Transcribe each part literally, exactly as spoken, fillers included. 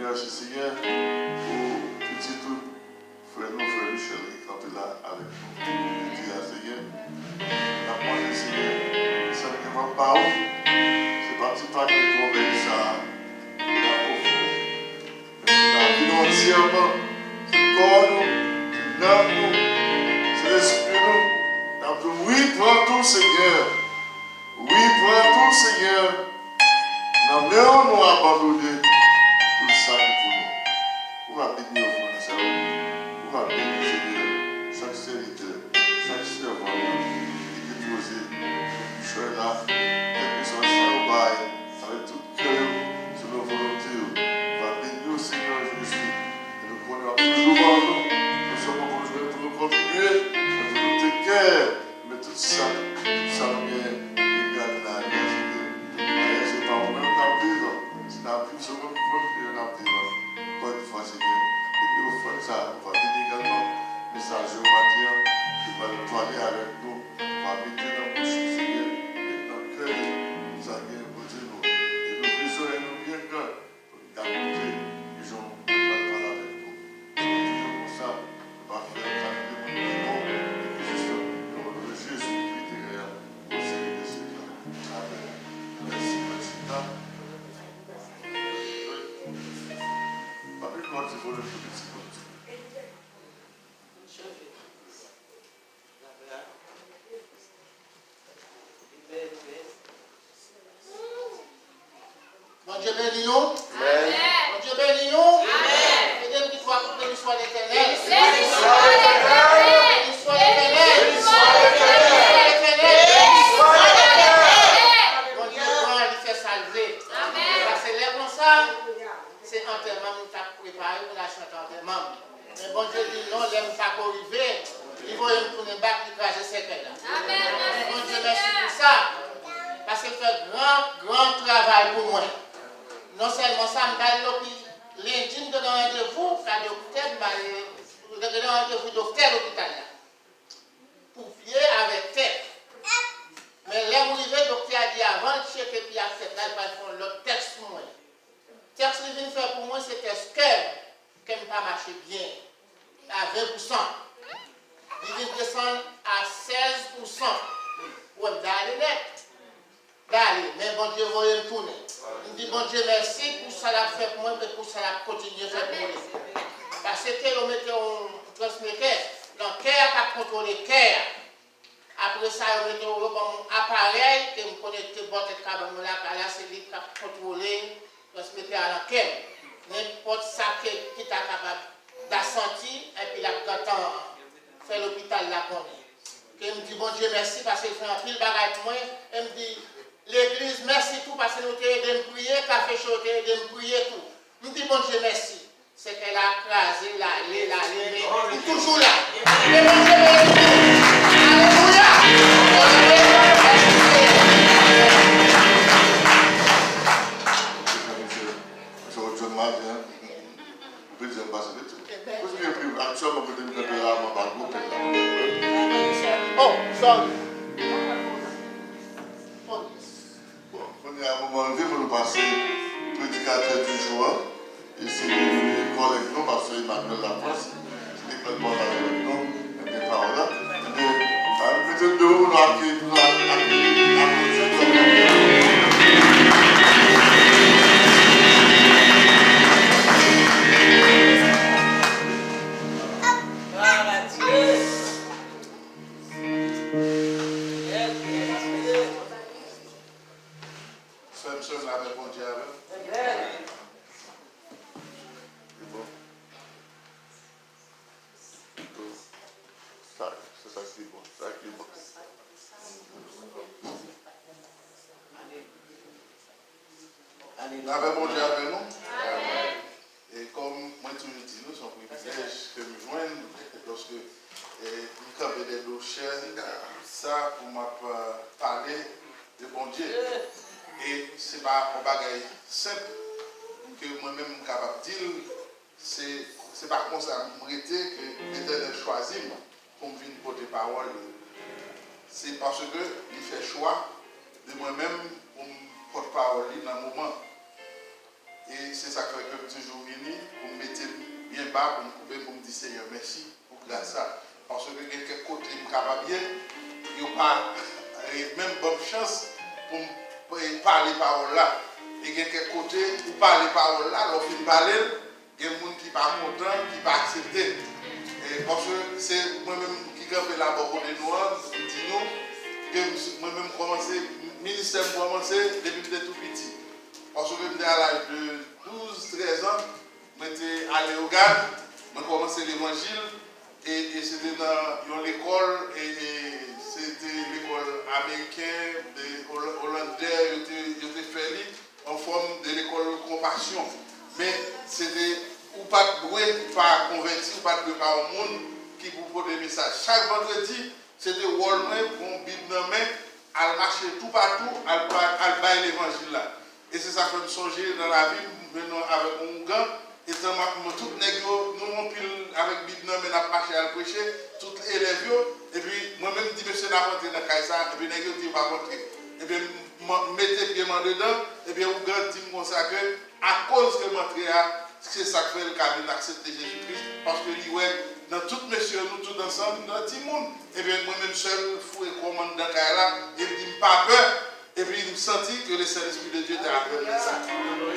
Mèsi, Senyè, pou pitit ou, frè nou, frè Michel, ki kanpe la avèk nou. Jodi a, Senyè, n ap mande, Senyè, sa ki va ba ou, se pa ti pakèt twonbèy sa a, n ap ofri w. Men se lavi nou antyèman, se kò nou, se nanm nou, se lespri nou, n ap di w, wi, pran tou, Senyè. Wi, pran tou, Senyè. Nan men w nou abandone tout sa ki pou nou. Ou va beni ofrann sa yo. Ou va beni, Senyè, chak sèvitè, chak sèvant ki te poze kichòy la, kèlkeswa sa yo bay, avèk tout kè yo, selon volonte yo. Ou va beni yo, Senyè Jezi. E nou konnen w ap toujou ban nou. Non sèlman pou nou jwenn, pou nou kontribye, men pou nou tek kè. Men tout sa, tout sa nou genyen, li gade nan aryè, se ke aryè se pa ou menm k ap viv. Si n ap viv, se ou menm ki fè ke n ap viv. Ankò yon fwa, Senyè, epi ofrann sa a, nou va beni egalman mesaj yo maten an, ki pral pale avèk nou, va mete nan bouch li, Senyè, e nan kè li, sa ki gen pou di nou. E nou vizyon nou byen gran. Pou n ka koute kijan w pral pale avèk nou. Toujou konsa, nou pa fè sa ki devan nou, epi jis nan non de Jezi ki te rèy a pou syèk dè syèk la. Amèn. Mèsi, mèsi. Papi, nou ap di volonte ti konti. Bondye beni nou. Amèn. Bondye beni nou. Amèn. Ede m di twa kout, Béni soit l'Éternel. Béni soit l'Éternel. Béni soit l'Éternel. Béni soit l'Éternel. Béni soit l'Éternel. Bondye gran, li fè sa l vle. Amèn. Paske lè konsa, se antèman m t ap prepare pou n al chante antèman m. Men Bondye di non, lè m pa ko rive, li voye m tounen bak, li kraze sèkèy la. Amèn. Di Bondye mèsi pou sa, paske l fè gran, gran travay pou mwen. Non sèlman sa, m t al lopi-, lendi, m te gen randevou ak doktè, m ale, m te gen randevou doktè lopital la pou pye avèk tèt. Men lè m rive, doktè a di avan l tcheke pye ak tèt la, li pral fè yon lòt tèks pou mwen. Tèks li vin fè pou mwen, se tèks kè m, kè m pa mache byen, a ven pousan. Li vin desann a sèz pousan. Ou wè m t ale nèt. M t ale, men Bondye voye m tounen. M di Bondye mèsi pou sa l ap fè pou mwen, men pou sa l ap kontinye fè pou mwen. Paske yo mete yon transmetè nan kè a k ap kontwole kè a. Apre sa, yo mete yo, yo ban m yon aparèy ke m konekte bò tèt kabann mwen lakay la, se li k ap kontwole transmetè a nan kè m. Nenpòt sa ke, ki ta kapab da santi, epi l ap gentan fè lopital la konnen. Ke m di Bondye mèsi, paske l fè anpil bagay pou mwen, e m di legliz mèsi tou, paske nou te ede m priye, Kafe Cho yo te ede m priye tou. M di Bondye mèsi. Sèkèy la kraze, l ale, l ale, men li toujou la. Men Bondye beni nou. Alelouya. Bondye beni nou. Mèsi, Senyè. Mèsi, John Martin. Ou pe di m pase de tou. Kote m ye pri aktyèlman, kote m kanpe la, m anba gwo pèt la. Oh, sorry. Oh, yes. Bon, kounye a, moman rive pou nou pase predikatè di jou an. E se kòlèg nou, pastè Emmanuel Laprance, ki te pral pataje avèk nou, ebyen, pawòl la. Ebyen, ann mete l dewo pou nou akeyi, pou nou ak-, akeyi, aplodi pou nou. Glwa a Dye. Yes, yes, yes. Frè m, sè m, lapè Bondye avè w. Amen. Se bon. Sa, se sa ki bon. Sa ki bon. Lapè Bondye avè nou. Amen. E kòm mwen toujou di nou, se yon privilèj ke m jwenn lòske, e, m kanpe dèyè do chè sa pou m ap, e, pale de Bondye. E se pa yon bagay senp ke mwen menm m kapab di l, se, se pa konsa m rete ke Letènèl chwazi m pou m vin pote pawòl li. Se paske li fè chwa de mwen menm pou m pòtpawòl li nan moman. E se sa k fè ke m toujou vini pou m mete m byen ba, pou m koube, pou m di Senyè mèsi pou gras sa. Paske gen kèk kote m kapab ye, yo pa, e, menm ban m chans pou m, e, pale pawòl la. E gen kèk kote, ou pale pawòl la, lè w fin pale l, gen moun ki pa kontan, ki pa aksepte. E, paske se mwen menm ki kanpe la bò kote nou an, m di nou ke m, mwen menm kòmanse, ministè m kòmanse depi m te tou piti. Paske m te a laj de douz, trèz an, mwen te a Leyogàn, mwen kòmanse levanjil, e, e se te nan yon lekòl, e, e se te lekòl ameriken, de Ol-, olandè, yo te, yo te fè li, an fòm de lekòl konpasyon. Men, se te, ou pa t dwe pa konvèti, ou pa t dwe pa yon moun ki pou pote mesaj. Chak vandredi, se te wòl mwen, pran yon Bib nan men, al mache toupatou, al ba-, al bay levanjil la. E se sa k fè m sonje nan lavi m, m jwenn avèk yon ougan, e tan m ap, mwen, tout nèg yo, nou anpil avèk Bib nan men, n ap mache al preche, tout elèv yo, epi mwen menm, m di, "Mesye, n ap antre nan kay sa," epi nèg yo di yo p ap antre. Epi m, m mete pye m andedan, epi ougan di m konsa ke, akoz ke m antre a, se sa k fè l ka vin aksepte Jezi Kris, paske li wè nan tout mesye yo, nou tout ansanm, nan timoun. Ebyen, mwen menm sèl, foure kò m anndan kay la, e l di m pa pè, epi m santi ke le Saint-Esprit de Dieu te avèk mwen sa.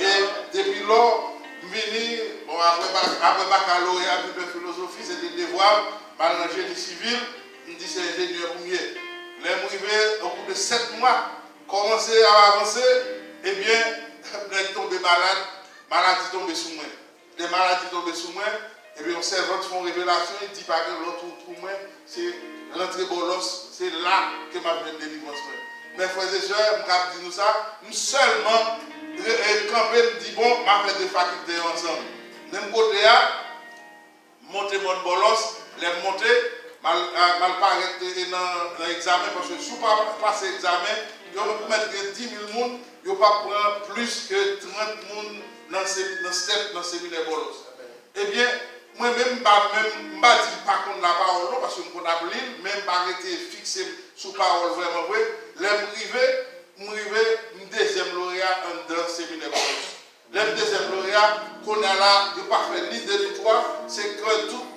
E depi lò, m vini, bon, apre ba-, apre bakaloreya, m vin fè filozofi, se te devwa m, m al nan jeni sivil, m di se enjenyè pou m ye. Lè m rive, okou de sèt mwa, kòmanse ap avanse, ebyen, nèg tonbe malad, maladi tonbe sou mwen. Lè maladi tonbe sou mwen, ebyen, yon sèvant fè yon revelasyon, li di pa gen lòt wout pou mwen, se rantre Bòlòs, se la ke m ap jwenn delivrans mwen. Men frè e sè, m kab di nou sa, m sèlman re-, e, kanpe, m di, "Bon, m ap fè de fakilte yo ansanm." Menm kote a, m monte mòn Bòlòs, lè m monte, m al, a, m al parèt, e, nan, nan egzamen, paske si w pa pase egzamen, yo pwomèt gen dis mil moun, yo p ap pran plis ke trant moun nan se-, nan stèp, nan seminè Bòlòs. Ebyen, mwen menm, m pa menm, m pa di m pa konn lapawòl non, paske m konn ap li l, men m pa rete fikse m sou pawòl vrèman vre. Lè m rive, m rive, m dezyèm loreya anndan seminè Bòlòs. Lè m dezyèm loreya, kounye a la, yo pa fè ni de ni twa, se ke tout,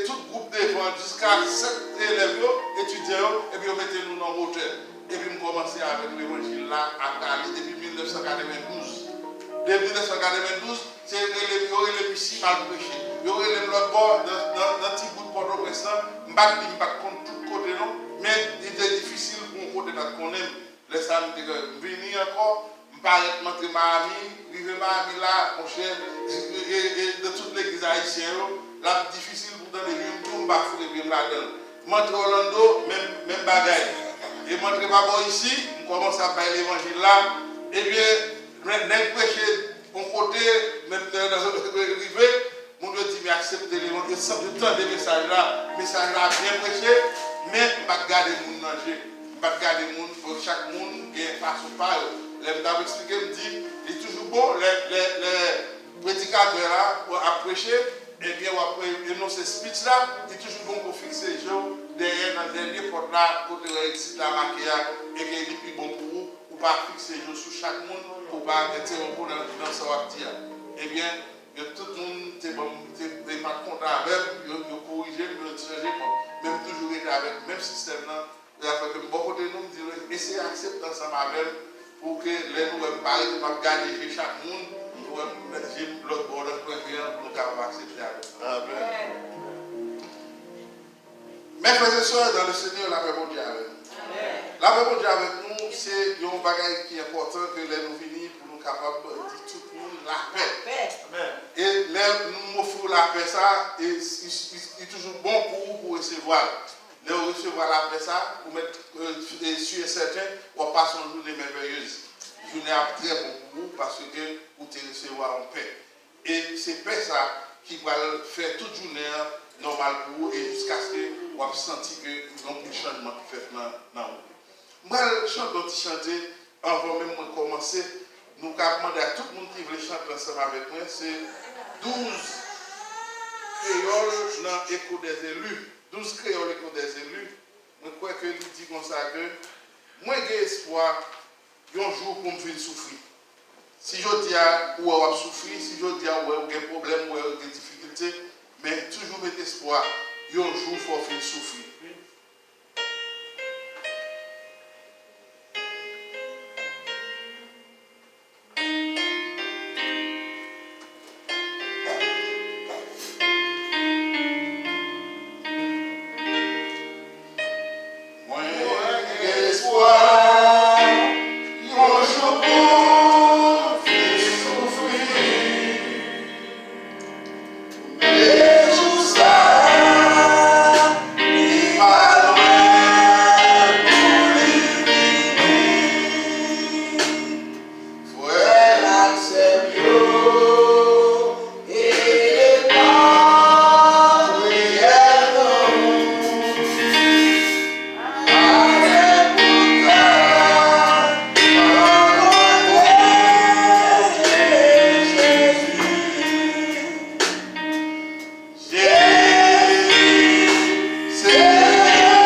tout gwoup devan jiska sèt elèv yo, etidyan yo, epi yo mete nou nan wotè. Epi m kòmanse avèk levanjil la ap rale depi mil nèf san katrevendouz. De mil nèf san katrevendouz, se rele m, yo rele m isi, m al preche. Yo rele m lòt bò, nan, nan, nan ti bout Pòtoprens lan, m pa t di m pa t konn tout kote non, men li te difisil pou yon kote ta t konnen m. Lè sa a, m te, m vini ankò, m parèt, m antre Miami, rive Miami la, monchè, e, e, e, nan tout legliz ayisyen yo, l ap difisil pou w tande youn di w m pa foure pye m ladan l. M antre Orlando, menm, menm bagay. E m antre pa bò isi, m kòmanse ap bay levanjil la. Ebyen, nèg, nèg preche yon kote, menm lè rive, moun yo di, "Men aksepte levanjil." Yo tande mesaj la, mesaj la byen preche, men m pa t gade moun nan je. M pa t gade moun, bon, chak moun gen fason pa yo. Lè m t ap eksplike, m di, li toujou bon, lè, lè, lè predikatè a ap preche, ebyen, w ap enonse speech la, li toujou bon pou w fikse je w dèyè nan dènye pòt la, kote w wè egzit la make a, e ke li pi bon pou ou, ou pa fikse je w sou chak moun, pou w pa entewonp ou nan, nan sa w ap di a. Ebyen, yo tout moun te ban m, te, te pa t kontan avè m, yo, yo korije m, yo chanje m. Men m toujou rete avèk menm sistèm nan, e afè ke m bò kote nou, m di nou, eseye aksepte ansanm avè m, pou ke lè nou wè m pa rete, m ap gade je chak moun, nou wè m met je m lòt bò nan kwen je an, nou kapab aksepte avè m. Amèn. Mes frères et sœurs dans le Seigneur, lapè Bondye avè nou. Lapè Bondye avèk nou, se yon bagay ki enpòtan ke lè nou vini pou nou kapab di tout moun lapè. E lè nou ofri w lapè sa, e, li, li, li toujou bon pou ou pou w resevwa l. Lè w resevwa lapè sa, ou mèt, e, e, si e sèten, w ap pase yon jounen mèvèyez. Jounen ap trè bon pou ou paske ou te resevwa yon pè. E se pè sa ki pral fè tout jounen an nòmal pou ou e jiskaske w ap santi ke gen yon bout chanjman ki fèt nan, nan ou. M pral chante yon ti chante anvan menm mwen kòmanse. Nou ka mande a tout moun ki vle chante ansanm avèk mwen, se douz kreyòl nan Echo des Élus. Douz kreyòl Echo des Élus. Mwen kwè ke li di konsa ke, "Mwen gen espwa yon jou pou m vin soufri. Si jodi a ou wè w ap soufri, si jodi a ou wè ou gen pwoblèm, ou wè ou gen difikilte, men toujou met espwa, yon jou fò w fin soufri. Mwen gen espwa, yon jou pou m fin soufri. Men jou sa a, li pa lwen pou li vini. Frè ak sè m yo, ede m nan priyè nou. Atè pou ta rankontre Jezi. Jezi, se Sovè mwen. Mwen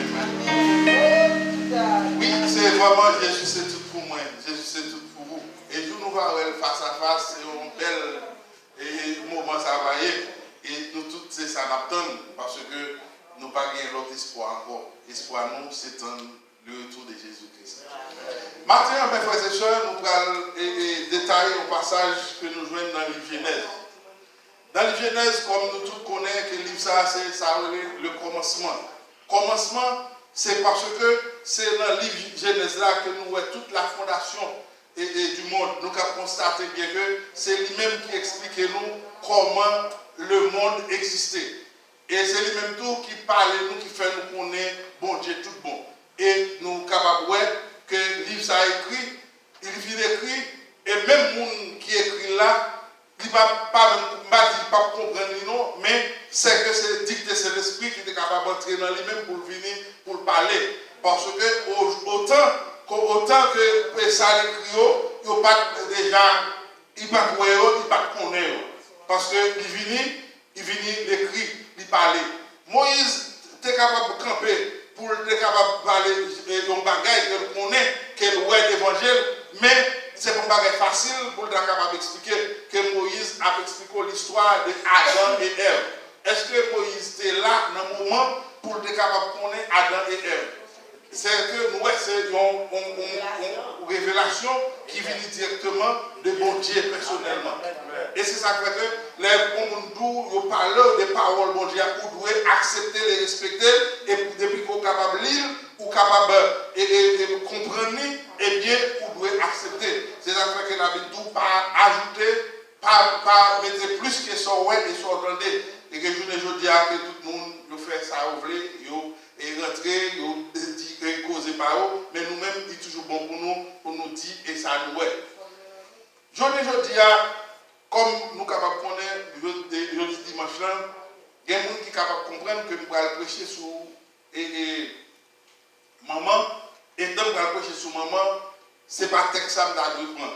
espere toujou avè w. Wi, se vrèman Jezi se tout pou mwen, Jezi se tout pou ou. E jou nou va wè l fas a fas, se yon bèl e moman sa va ye. E nou tout, se sa n ap tann, paske nou pa gen lòt espwa ankò. Espwa nou, se tann le retour de Jésus-Christ. Maten an, mes frères et sœurs, nou pral e, e, detaye yon pasaj ke nou jwenn nan liv Jenèz. Nan liv Jenèz, kòm nou tout konnen ke liv sa a, se sa yo rele le kòmansman. Kòmansman, se paske se nan liv Jenèz la ke nou wè tout la fondasyon e, e, du monde. Nou ka konstate byen ke se li menm ki eksplike nou kòman le monde egziste. E se li menm tou ki pale nou, ki fè nou konnen Bondye tout bon. E nou kapab wè ke liv sa a ekri, li fin ekri, e menm moun ki ekri l la, li pa, pa menm, m pa di li p ap konprann li non, men sèke se dikte Sentespri ki te kapab antre nan li menm pou l vini, pou l pale. Paske o-, otan, ko-, otan ke, e, sa l ekri yo, yo pa t deja, li pa t wè yo, li pa t konnen yo. Paske li vini, li vini, l ekri, li pale. Moyiz te kapab kanpe pou l te kapab pale, e, yon bagay ke l konnen, ke l wè devan je l, men se pa yon bagay fasil pou l ta kapab eksplike, ke Moyiz ap eksplike w listwa de Adan e Èv. Èske Moyiz te la nan moman pou l te kapab konnen Adan e Èv? Se ke nou wè se yon, yon, yon, yon revelasyon ki vini dirèkteman de Bondye pèsonèlman. E se sa k fè ke lè yon moun di w, yo pale w de pawòl Bondye a, ou dwe aksepte l e respekte l, e pou, depi ke w kapab li l, ou kapab, e, e, e konprann li, ebyen, ou dwe aksepte. Se sa k fè ke Labib di w pa ajoute, pa, pa mete plis ke sa w wè e sa w tande. E ke jounen jodi a, ke tout moun, yo fè sa yo vle, yo, e rantre, yo di e sa nou wè. Jounen jodi a, kòm nou kapab konnen, jodi dimanch lan, gen moun ki kapab konprann ke m pral preche sou e, e, manman, etan m pral preche sou manman, se pa tèks sa m ta dwe pran.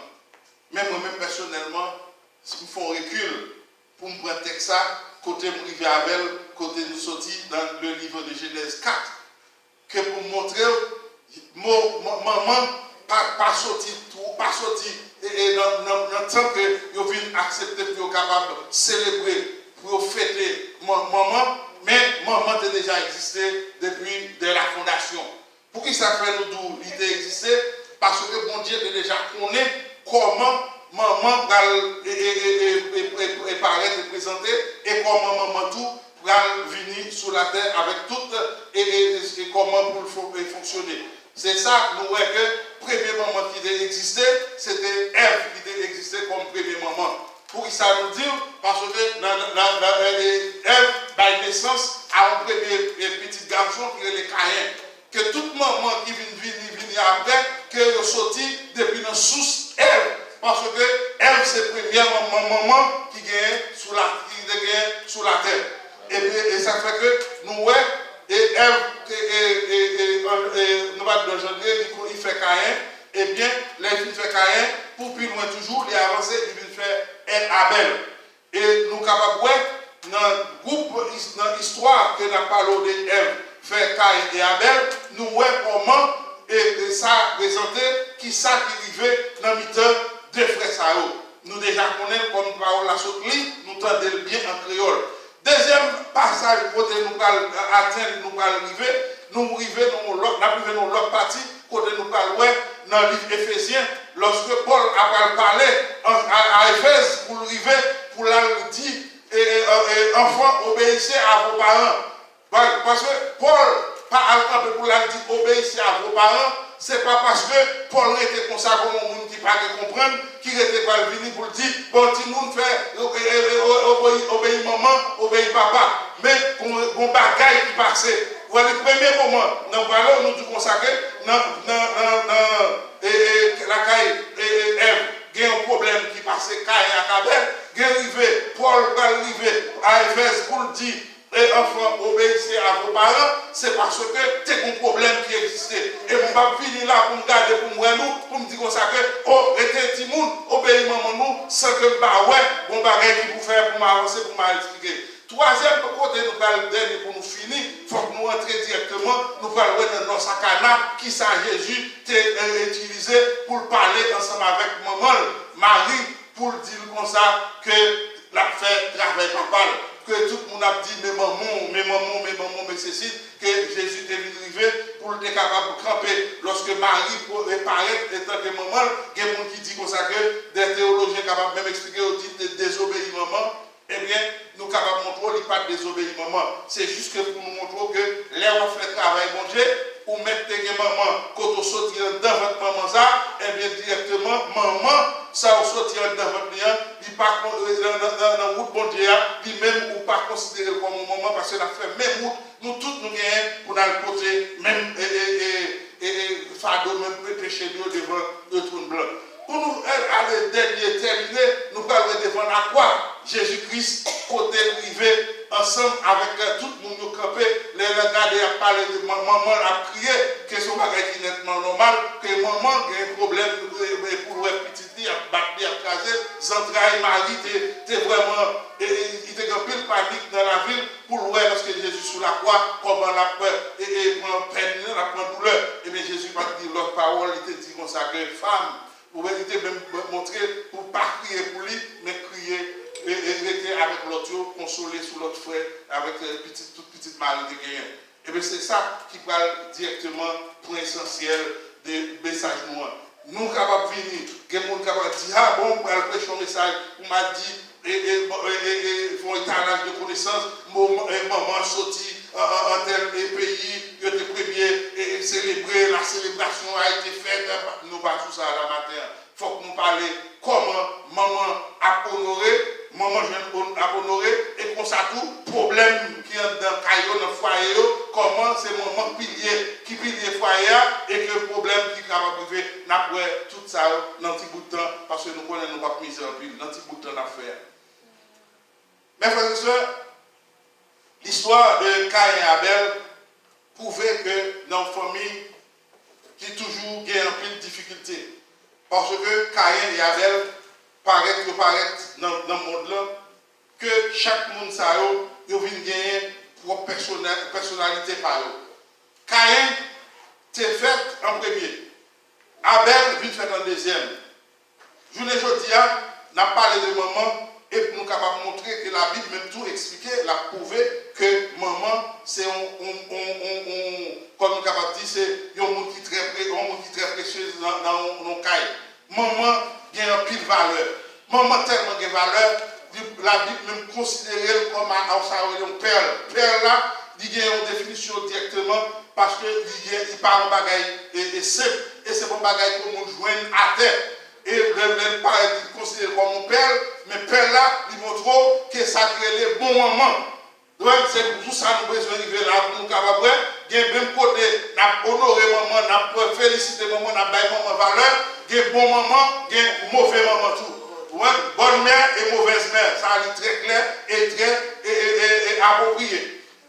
Men mwen menm pèsonèlman, si m fè yon rekil pou m pran tèks sa, kote m rive avè l, kote nou soti dans le livre de Genèse quatre, ke pou m montre w, mo, mo, manman pa, pa soti tou, pa soti e, e, nan, nan, nan tan ke yo vin aksepte pou yo kapab selebre, pou yo fete man, manman, men manman te deja egziste depi dè la fondasyon. Poukisa fè nou di w li te egziste? Paske Bondye te deja konnen kòman manman pral e, e, e, e, e, e, e parèt e prezante, e kòman manman tou pral vini sou latè avèk tout e, e, e, e kòman pou l fon- e fonksyone. Se sa nou wè ke premye manman ki te egziste, se te Èv ki te egziste kòm premye manman. Poukisa nou di w? Paske nan, nan, nan, e, e, Èv bay nesans a yon premye e, pitit gason ki rele Kayen. Ke tout manman ki vin vini, vini apre, ke yo soti depi nan sous Èv. Paske Èv se premyè manman, manman ki genyen sou la, ki te genyen sou latè. Ebyen, e sa fè ke nou wè, e Èv, e, e, e, e, e, nou pa t blan jandre, li ko- li fè Kayen, ebyen, lè l fin fè Kayen, pou pi lwen toujou, li avanse, li vin fè Abèl. E nou kapab wè nan gwoup, nan istwa ke n ap pale w de Èv, fè Kayen e Abèl, nou wè kòman e, e sa prezante, ki sa ki rive nan mitan de frè sa yo. Nou deja konnen l kòm pawòl la sot li, nou tande l byen an kreyòl. Dezyèm pasaj kote nou pral atenn, nou pral rive, nou rive nan yon lòt, n ap rive nan yon lòt pati kote nou pral wè nan liv Efezyen, lòske Pòl apral pale an- a, a Efèz pou l rive, pou l al di, e, e, e, e, enfants, obéissez à vos parents. Pa- Paske Pòl pa al kanpe pou l al di obéissez à vos parents, se pa paske Pòl rete konsa kòm yon moun ki pa gen konprann, ki rete pral vini pou l di, bon, timoun fè, e, e, e, e, obeyi, obeyi manman, obeyi papa. Men, gon, gon bagay ki pase. Ou wè, li premye moman, nan pale w, nou di konsa ke nan, nan, nan, nan, e, e, lakay, e, e, Èv, gen yon pwoblèm ki pase Kayen ak Abèl, gen rive, Pòl pral rive a Efèz pou l di, e, enfants, obéissez à vos parents, se paske te gon pwoblèm ki egziste. E m p ap vini la pou m gade, pou m wè nou, pou m di konsa ke, o, rete timoun, obeyi manman nou, san ke m pa wè gon bagay ki pou fè pou m avanse, pou m al eksplike. Twazyèm kote nou pral dènye pou nou fini, fòk nou antre dirèkteman, nou pral wè nan nòsakana, kisa Jezi te, e, itilize pou l pale ansanm avèk manman l, Mari, pou l di l konsa ke l ap fè travay papa l. Ke tout moun ap di, men manman w, men manman w, men manman w, men sesi, ke Jezi te vin rive pou l te kapab kanpe. Lòske Mari po- e parèt antanke manman l, gen moun ki di konsa ke, dè teyolojyen kapab menm eksplike, yo di l te dezobeyi manman. Ebyen, nou kapab montre w li pa t dezobeyi manman. Se jis ke pou nou montre w ke lè w ap fè travay Bondye, ou mèt te gen manman kote w soti anndan vant manman sa, ebyen, dirèkteman, manman sa w soti anndan vant li an, li pa kon- nan, nan, nan, nan wout Bondye a, li menm ou pa konsidere l kòm yon manman, paske n ap fè menm wout, nou tout nou genyen pou n al pote menm, e, e, e, e, e, fado, menm pe- peche nou yo devan le twòn blan. Pou nou, e, ale dènye, tèmine, nou pral wè devan lakwa Jezi Kris, kote l rive ansanm avèk, e, tout moun yo kanpe. Lè n ap gade, y ap pale de man- manman l ap kriye, ke se yon bagay ki nètman nòmal, ke manman gen pwoblèm, e, e, pou l wè pitit li ap bat li, ap kraze l. Zantray Mari te, te vrèman, e, e, li te gen anpil panik nan lavi l pou l wè lòske Jezi sou lakwa, kòman l ap, e, e, pran pèn li, l ap pran doulè. Ebyen, Jezi pa t di lòt pawòl, li te di konsa ke, fanm, ou wè, li te menm montre pou pa kriye pou li, men kriye, e, e, rete avèk lòt yo, konsole sou lòt frè, avèk, e, pitit, tout pitit Mari te genyen. Ebyen, se sa ki pral dirèkteman pwen esansyèl de mesaj nou an. Nou kapab vini, gen moun kapab di, a bon, m pral preche yon mesaj pou m al di, e, e, bon, e, e, e, fè yon etalaj de konesans, mo- e, manman soti an, an, an tèl, e, peyi, yo te premye, e, e, selebre, la selebrasyon a ete fèt, nou pa sou sa la maten an. Fòk nou pale kòman manman ap onore, manman jwenn on- ap onore, e konsa tou, pwoblèm ki anndan kay yo, nan fwaye yo, kòman se manman k pilye, ki pilye fwaye a, e ke pwoblèm ki kapab rive, n ap wè tout n ap fè a. Mes frères et sœurs, listwa de Kayen e Abèl pwouve ke nan yon fanmi ki toujou gen anpil difikilte, paske Kayen e Abèl parèt, yo parèt nan, nan mond lan, ke chak moun sa yo, yo vin genyen pwòp pèsonè-, pèsonalite pa yo. Kayen te fèt an premye. Abèl vin fèt an dezyèm. Jounen jodi a, n ap pale de manman, e nou kapab montre ke Labib menm tou eksplike, l ap pwouve ke manman se yon, yon, yon, yon, yon, kòm nou kapab di, se yon moun ki trè pre-, yon moun ki trè presyez nan, nan yon, yon kay. Manman gen anpil valè. Manman tèlman gen valè, li, Labib menm konsidere l kòm a, a sa yo rele yon pèl. Pèl la, li gen yon definisyon dirèkteman, paske li gen, li pa yon bagay e, e senp, e se pa yon bagay ke yon moun jwenn atè. E lè, lè l parèt, li konsidere kòm yon pèl, men pèl la, li montre w ke sa k rele bon manman. Donk, se pou sa nou bezwen rive la, pou nou kapab wè, gen menm kote n ap onore manman, n ap felisite manman, n ap bay manman valè, gen bon manman, gen move manman tou. Ou wè, bonne mère et mauvaise mère, sa li trè klè e trè e, e, e, e apwopriye.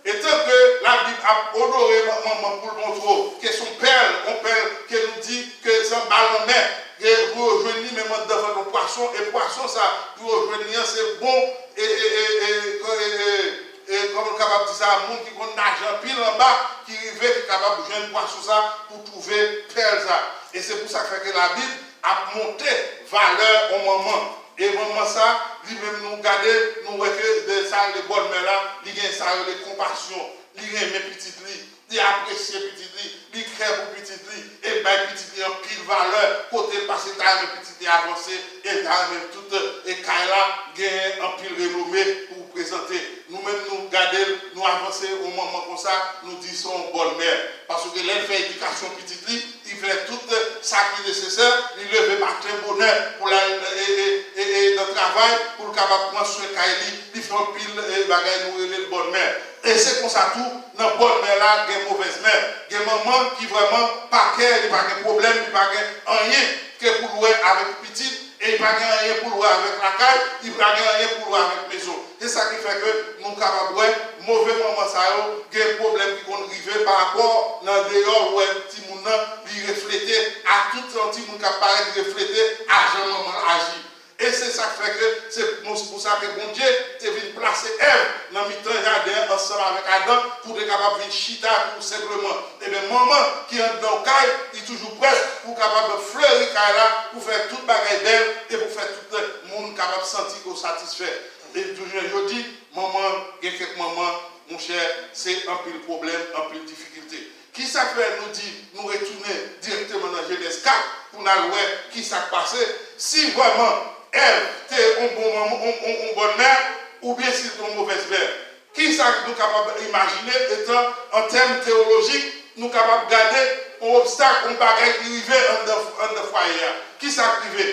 Etan ke Labib ap onore man-, manman pou l montre w ke se yon pèl, yon pèl ke nou di ke se anba lanmè, ke pou yo jwenn li menm anndan vant yon pwason, e pwason sa, pou yo jwenn li an, se bon, e, e, e, e, e, e, e, kòman nou kapab di sa, moun ki konn naje anpil anba, ki rive, ki kapab jwenn pwason sa pou twouve pèl sa. E se pou sa k fè ke Labib ap monte valè yon manman. E manman sa, li menm nou gade, nou wè ke de sa rele bòn mè la, li gen sa rele konpasyon. Li renmen pitit li, li apresye pitit li, li kè pou pitit li, e l bay pitit li anpil valè, kote l pase l ta renmen pitit li avanse, e l ta renmen tout, e kay la genyen anpil renome pou prezante. Nou menm nou gade l, nou avanse yon manman konsa, nou di se yon bòn mè. Paske lè l fè edikasyon pitit li, li fè tout sa ki nesesè, li leve maten bonè pou l al, e, e, e, e, nan travay, pou l kapab pran swen kay li, li fè anpil, e, bagay, nou rele l bòn mè. E se konsa tou, nan bòn mè la, gen movèz mè. Gen manman ki vrèman pa kè, li pa gen pwoblèm, li pa gen anyen ke pou l wè avèk pitit, e li pa gen anyen pou l wè avèk lakay, li pa gen anyen pou l wè avèk mezon. Se sa ki fè ke nou kapab wè move manman sa yo gen pwoblèm ki konn rive pa rapò nan deyò, ou wè timoun nan, li reflete a tout yon timoun k ap parèt, reflete a jan manman l aji. E se sa k fè ke se pou, pou sa ke Bondye te vin plase Èv nan mitan jaden an ansanm avèk Adan pou te kapab vin chita tou senpleman. Ebyen, manman ki anndan yon kay, li toujou prèt pou kapab fleri kay la, pou fè tout bagay bèl e pou fè tout moun kapab santi yo satisfè. E jounen jodi, manman, gen kèk manman, monchè, se anpil pwoblèm, anpil difikilte. Ki sa k fè nou di, nou retounen dirèkteman nan Jenèz kat pou n al wè ki sa k pase? Si vrèman Èv te yon bon manman, yon, yon, yon bòn mè, oubyen si l te yon movèz mè, ki sa nou kapab imajine etan, an tèm tewolojik, nou kapab gade yon obstak, yon bagay ki rive anndan, anndan fwaye a? Ki sa k rive?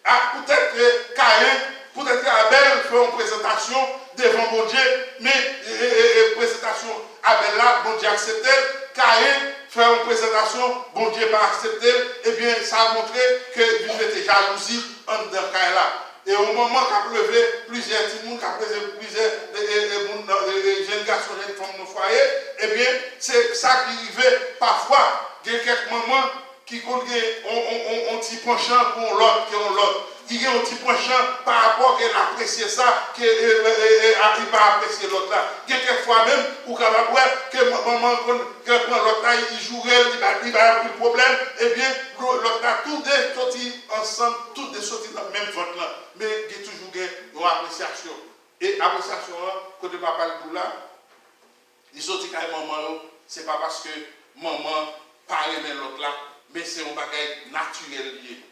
A, poutèt ke Kayen, poutèt ke Abèl fè yon prezantasyon devan Bondye, men, e, e, e, e, prezantasyon Abèl la, Bondye aksepte l. Kayen fè yon prezantasyon, Bondye pa aksepte l. Ebyen, sa montre ke vin mete jalouzi anndan kay la. E yon manman k ap leve plizyè timoun, k ap leve plizyè, e, e, e, moun, e, e, jèn gason, jèn fanm nan fwaye, ebyen, se sa ki rive pafwa. Gen kèk manman ki konn gen on, on, on, on ti panchan pou on lòt ke on lòt. Ki gen on ti panchan pa rapò ke l apresye sa, ke, e, e, e, e, a, li pa apresye lòt la. Gen kèk fwa menm, ou kapab wè ke man-, manman konn, ke pran lòt la, li joure l, li ba, li ba l anpil pwoblèm, ebyen, lò-, lòt la, tou de soti ansanm, tou de soti nan menm vant lan. Men gen toujou gen yon apresyasyon. E apresyasyon an, kote m ap pale pou la, li soti kay manman yo, se pa paske manman pa renmen lòt la, men se yon bagay natirèl li ye.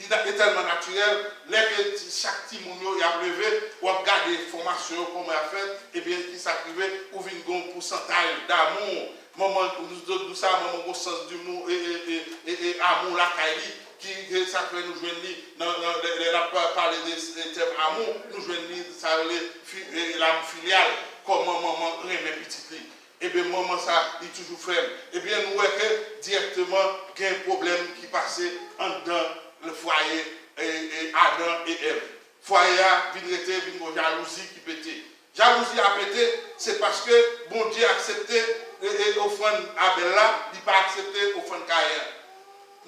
Li na-, li tèlman natirèl, lè ke ti, chak timoun yo, y ap leve, w ap gade fòmasyon yo, kòman y ap fèt, ebyen, ki sa k rive, ou vin gen yon pousantaj damou. Manman, nou, nou, nou sa, manman gen sans dimou, e, e, e, e, e, amou lakay li, ki, e, sa k fè nou jwenn li, nan, nan, lè, lè n ap pa-, pale de, de tèm amou, nou jwenn li, sa rele fi-, e, lamou filyal, kòman manman renmen pitit li. Ebyen, manman sa, li toujou fè l. Ebyen, nou wè ke dirèkteman, gen pwoblèm ki pase anndan fwaye, e, e, Adan e Èv. fwaye a vin rete, vin gon jalouzi ki pete. Jalouzi a pete, se paske Bondye aksepte e, e, ofrann Abèl la, li pa aksepte ofrann Kayen an.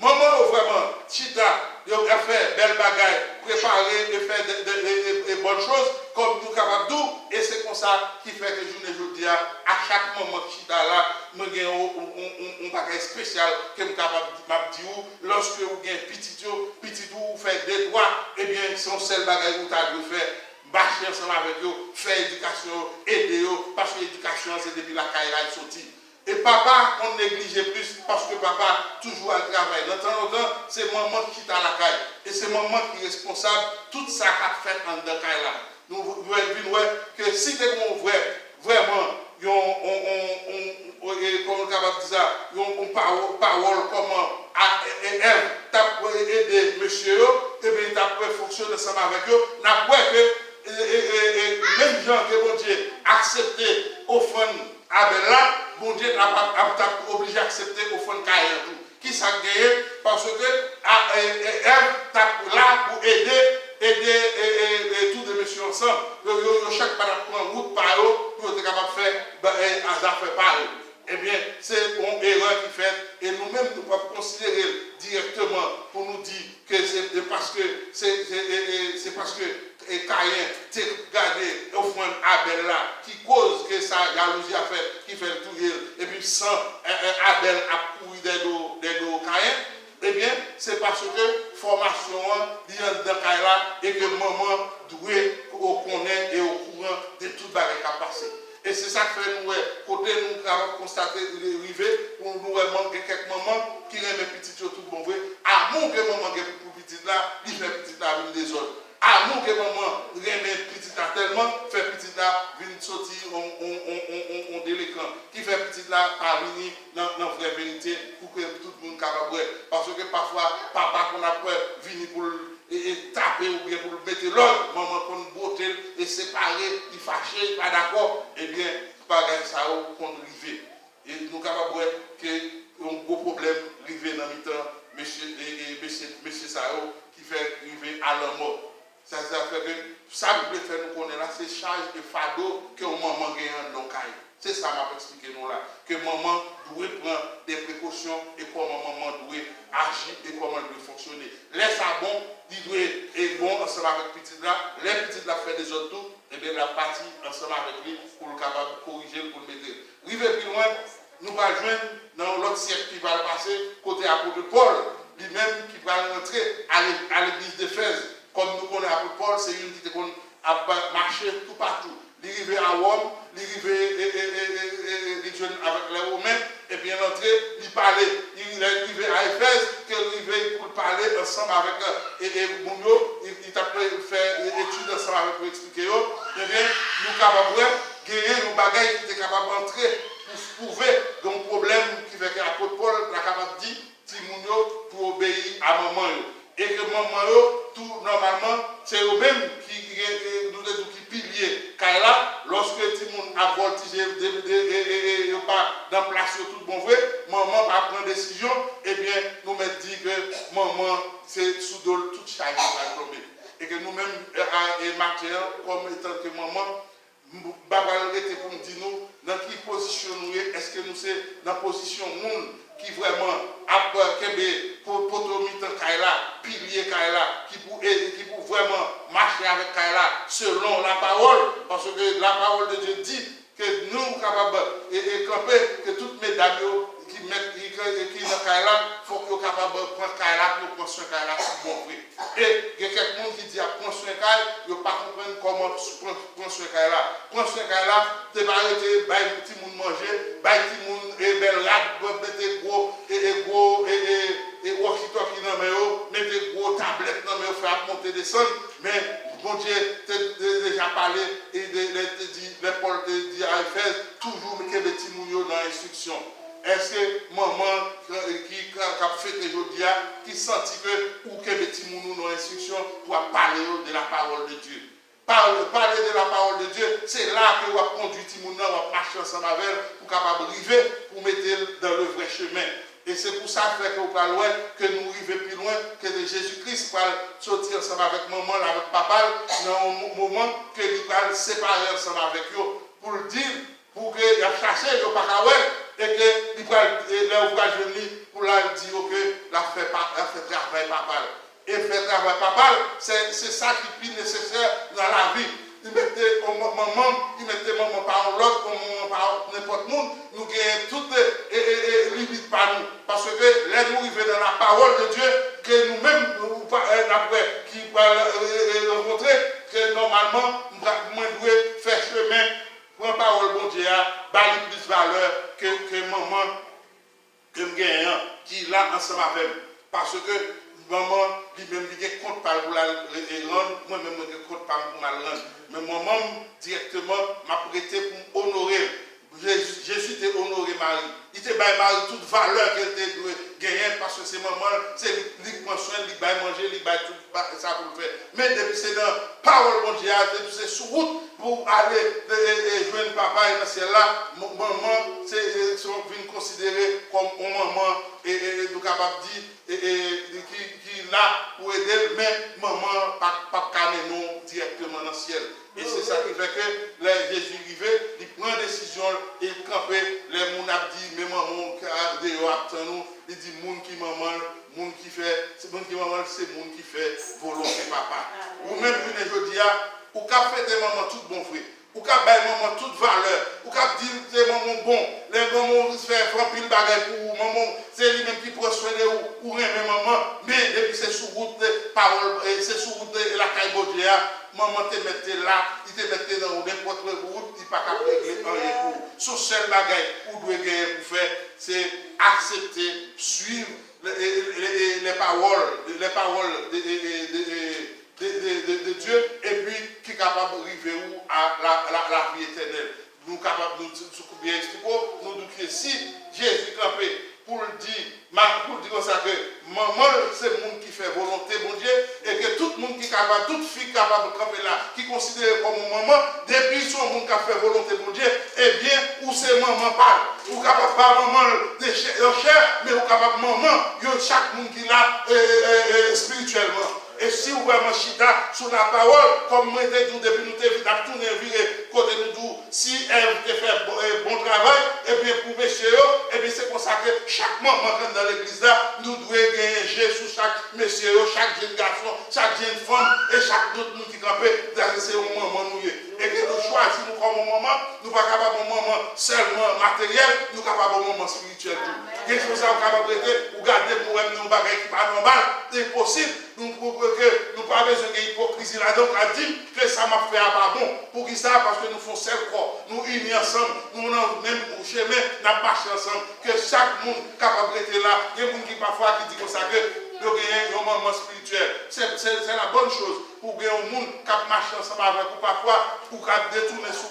Manman yo vrèman chita, yo ap fè bèl bagay, prepare e fè de, de, e, e, e bòn choz, kòm nou kapab di w, e se konsa ki fè ke jounen jodi a, a chak manman ki chita la, mwen gen yon, yon, yon, yon, yon bagay espesyal ke m kapab, m ap di w, lòske ou gen pitit yo, pitit ou fè de, twa, ebyen, se yon sèl bagay ou ta dwe fè, mache ansanm avèk yo, fè edikasyon yo, ede yo, paske edikasyon an se depi lakay la l soti. E papa konn neglije plis paske papa toujou al travay. Nan tan lontan, se manman ki chita lakay. E se manman ki responsab tout sa k ap fèt anndan kay la. Nou vin wè ke si te gen yon vrè, vrèman, yon, yon, yon, yon, yon, e, kòman nou kapab di sa, yon, yon pawo-, pawòl kòman a, e, e, Èv t ap ede mesye yo, ebyen, li t ap fonksyone ansanm avèk yo, n ap wè ke, e, e, e, e, menm jan ke Bondye aksepte ofrann Abèl la, Bondye t ap, ap, ap, t ap oblije aksepte ofrann Kayen an tou. Ki sa k genyen? Paske a, e, e, Èv t ap la pou ede, ede e, e, e, tou de mesye yo ansanm. Yo, yo, yo chak pa t ap pran wout pa yo pou yo te kapab fè ba, e, a zafè pa yo. Ebyen, se yon erè ki fèt e nou menm nou p ap konsidere l dirèkteman pou nou di ke se, se paske, se, se, e, e, se paske e Kayen te gade ofrann Abèl la, ki koz ke sa jalouzi a fèt, ki fè l touye l, epi san, e, e, Abèl ap kouri dèyè do, dèyè do Kayen, ebyen, se paske fòmasyon an, li anndan kay la, e ke manman dwe o-, konnen e okouran de tout bagay k ap pase. E se sa k fè nou wè, kote nou kapab konstate, rive, pou nou wè manm, gen kèk manman ki renmen pitit yo tout bon vre, amou ke manman gen pou pitit la, li fè pitit la vin dezòd. Amou ke manman renmen pitit la tèlman, fè pitit la vin soti on, on, on, on, on, on delekan, ki fè pitit la pa vini nan, nan vrè verite, pou ke tout moun kapab wè. Paske pafwa, papa konn ap wè vini pou l, e, e, tape oubyen pou l mete lòd, manman konn bwote l e separe, li fache, li pa dakò. Ebyen, bagay sa yo konn rive. E nou kapab wè ke yon gwo pwoblèm rive nan mitan mesye, e, e, mesye, mesye sa yo ki fè rive a lanmò. Sa, sa fè ke sa Bib la fè nou konnen la, se chaj e fado ke yon manman genyen anndan yon kay. Se sa m ap eksplike nou la. Ke manman dwe pran de prekosyon e kòman manman dwe aji e kòman l dwe fonksyone. Lè sa bon, li dwe e bon ansanm avèk pitit la. Lè pitit la fè dezòd tou, ebyen, l ap pati ansanm avèk li pou l kapab korije l, pou l mete l. Rive pi lwen, nou pral jwenn nan yon lòt syèk ki pral pase, kote apot Pòl, li menm, ki pral rantre a le-, a legliz Efèz. Kòm nou konnen, apot Pòl se youn ki te konn ap mache toupatou. Li rive a Wòm, li rive, e, e, e, e, e, e, li jwenn avèk lè Women, epi l antre, li pale. Li, lè li rive a Efèz, ke l rive pou l pale ansanm avèk, e, e, moun yo, li, li t ap fè, e, etid ansanm avèk yo, eksplike yo, ebyen, nou kapab wè, genyen yon bagay ki te kapab antre pou pwouve gen yon pwoblèm ki fè ke apot Pòl ta kapab di, timoun yo pou obeyi a manman yo. E ke manman yo, tou nòmalman, se yo menm ki, ki, ki, nou te di ki pilye kay la. Lòske timoun ap vòltije, de, de, e, e, e, yo pa nan plas yo tout bon vre, manman pa pran desizyon, ebyen, nou mèt di ke manman, se sou do l tout chaj yo pral tonbe. E ke nou menm, e, a, e maten an, kòm etan ke manman, M pa pral rete pou m di nou nan ki pozisyon nou ye. Èske nou se nan pozisyon moun ki vrèman ap, eh, kenbe po-, poto mitan kay la, pilye kay la, ki pou e-, ki pou vrèman mache avèk kay la selon lapawòl? Paske lapawòl de Dye di ke nou kapab e, e kanpe, ke tout medam yo ki mèt, ki, ki nan kay la, fòk yo kapab pran kay la pou yo pran swen kay la tout bon vre. E gen kèk moun ki di y ap pran swen kay, yo pa konprann kòman pran, pran swen kay la. Pran swen kay la, se pa rete bay timoun manje, bay timoun, e, bèl rad, mete gwo, e, e, gwo, e, e, e, walkie-talkie nan men yo, mete gwo tablèt nan men yo, fè ap monte desann. Men Bondye te, te deja pale, e de, lè te di, lè Pòl te di a Efèz, toujou kenbe timoun yo nan enstriksyon. Èske manman ki, ki, k ap fete jodi a, ki santi ke ou kenbe timoun ou nan enstriksyon pou ap pale yo de la parole de Dieu? Pale, pale de la parole de Dieu, se la ke w ap kondui timoun nan, w ap mache ansanm avè l pou kapab rive pou mete l dans le vrai chemin. E se pou sa fè ke w pral wè ke nou rive pi lwen ke de Jezi Kris pral soti ansanm avèk manman l, avèk papa l, nan yon mo- moman ke li pral separe ansanm avèk yo, pou l di l, pou ke y ap chache l, yo pa ka wè l, e ke li pral, e lè yo pral jwenn li, pou l al di yo ke l ap fè pa- l ap fè travay papa l. E fè travay papa l, se se sa ki pi nesesè nan lavi. Li mete yon man- manman m, li mete manman pa yon lòt, yon manman pa nenpòt moun. Nou genyen tout e, e, e, e limit pa nou. Paske lè nou rive nan la parole de Dieu, ke nou menm, nou pa- e, n ap wè, ki pral e, e, e, rankontre, ke nòmalman, m pa- mwen dwe fè chemen, pran pawòl Bondye a, ba li plis valè ke, ke manman ke m genyen an, ki la ansanm avè m. Paske manman, li menm, li gen kont pa l pou l al re- e rann, mwen menm, mwen gen kont pa m pou m al rann. Men manman m, dirèkteman, m ap rete pou m onore l. Jezi, Jezi te onore Mari. Li te bay Mari tout valè ke l te dwe genyen, paske se manman l, se li, li k pran swen l, li k bay manje, li k bay tout ba- sa pou l fè. Men depi se nan pawòl Bondye a, depi se sou wout pou ale e, e, e, jwenn papa e nan syèl la, m- manman se e, se vin konsidere kòm yon manman e, e, e, nou kapab di e, e, ki, ki la pou ede l, men manman pa p ap ka mennen w dirèkteman nan syèl. E se sa ki fè ke lè Jezi rive, li pran desizyon l e l kanpe. Lè moun ap di, men manman w ka deyò ap tann ou, li di, moun ki manman l, moun ki fè, se moun ki manman l, se moun ki fè volonte papa. Ou menm jounen jodi a, ou ka fete manman tout bon vre. Ou ka bay manman tout valè. Ou ka di l se manman w bon. Lè manman w fè anpil bagay pou ou, manman w, se li menm ki pran swen de ou. Ou renmen manman, men depi se sou wout pawòl, e, se sou wout lakay Bondye a, manman te mèt te la, li te mèt te nan yon nenpòt wout, li pa t ap regle anyen pou ou. Se yon sèl bagay ou dwe genyen pou fè, se aksepte, swiv le- e- e- e- les paroles, les paroles de, de, de, de, de, de, de, de Dieu, epi ki kapab rive ou a la, la, la vi etènèl. Nou kapab, nou, si, si, byen eksplike w, nou di ke si Jezi kanpe pou l di, ma- pou l di konsa ke manman l se moun ki fè volonte Bondye, e ke tout moun ki kapab, tout fi ki kapab kanpe la, ki konsidere kòm yon manman, depi se yon moun k ap fè volonte Bondye, ebyen, ou se manman pa l. Ou kapab pa manman l de chè, de chè, men ou kapab manman yon chak moun ki la e, e, e, e, espirityèlman. E si ou vrèman chita sou lapawòl, kòm mwen te di w depi nou te vin ap tounen vire kote nou di w, si Èv te fè bon, e, bon travay, ebyen pou mesye yo, ebyen se konsa ke chak manman k anndan legliz la, nou dwe genyen je sou chak mesye yo, chak jenn gason, chak jenn fanm, e chak lòt moun ki kanpe, paske se yon manman nou ye. E ke nou chwazi nou kòm yon manman, nou pa kapab yon manman sèlman materyèl, nou kapab yon manman espirityèl tou. Gen jou sa ou kapab rete, ou gade m, ou wè m nan yon bagay ki pa nòmal, enposib. Nou, pou, pou ke nou pa bezwen gen ipokrizi ladan, ou ka di m ke sa m ap fè a pa bon. Poukisa? Paske nou fè yon sèl kò, nou ini ansanm, nou nan menm chemen, n ap mache ansanm. Ke chak moun kapab rete la. Gen moun ki pafwa ki di konsa ke yo genyen yon manman espirityèl. Se, se, se la bonne chose pou gen yon moun k ap mache ansanm avèk ou pafwa, ou ka detounen sou